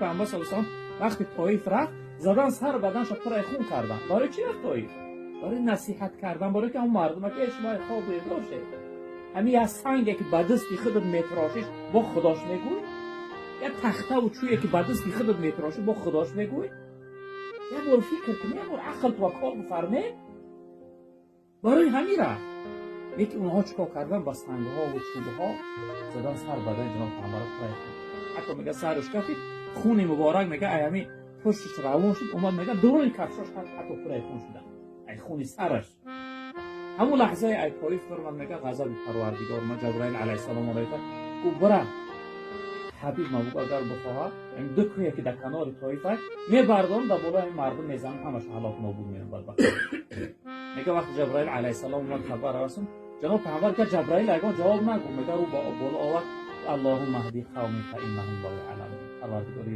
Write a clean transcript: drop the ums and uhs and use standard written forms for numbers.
Паёмбар саллаллоҳу алайҳи васаллам вақти Тоиф рафт, задан сар баданша пурай хун кардан. Барои чӣ рафт Тоиф? Барои насиҳат кардан, барои ки он мардума ки шумо хоб бедор шед. Ҳамин як санге ки ба дасти худат метарошиш, бо худош мегӯй? Як тахтаву чӯе ки ба дасти худат метарошӣ, бо худош мегӯй? Як бор фикр кун, як бор ақл ту кор бифарме. Барои ҳамин рафт. Лекин онҳо чӣ кор кардан? Ба сангҳову чӯбҳо задан сар бадани ҷаноб Паёмбар пурай хун. Ҳатто мега, сараш кафид, хуни муборак, мега, ай ҳамин пушташ равон шуд, омад, мега, дуруни кафшош ҳатто пурай хун шуда, ай хуни сараш. Ҳамун лаҳзаи ай Тоиф фармад, мега, ғазаби Парвардигор ма, Ҷабраил алайҳиссалом омада гуфт: «Бира, ҳабиб ма бугӯ, агар бихоҳад, ду кӯҳе ки дар канори Тоиф аст, мебардорам, дар болои ҳамин мардум мезанам, ҳамаша ҳалок нобуд меён бадбахт». Мега, вақти Ҷабраил алайҳиссалом омад, хабар расонд ҷаноб Паёмбар ка Ҷабраил ягон ҷавоб нагуфт. Мега, рӯ ба боло овард: «Аллоҳумма ҳди қавми фа иннаҳум ла яъламун». Парвардигор.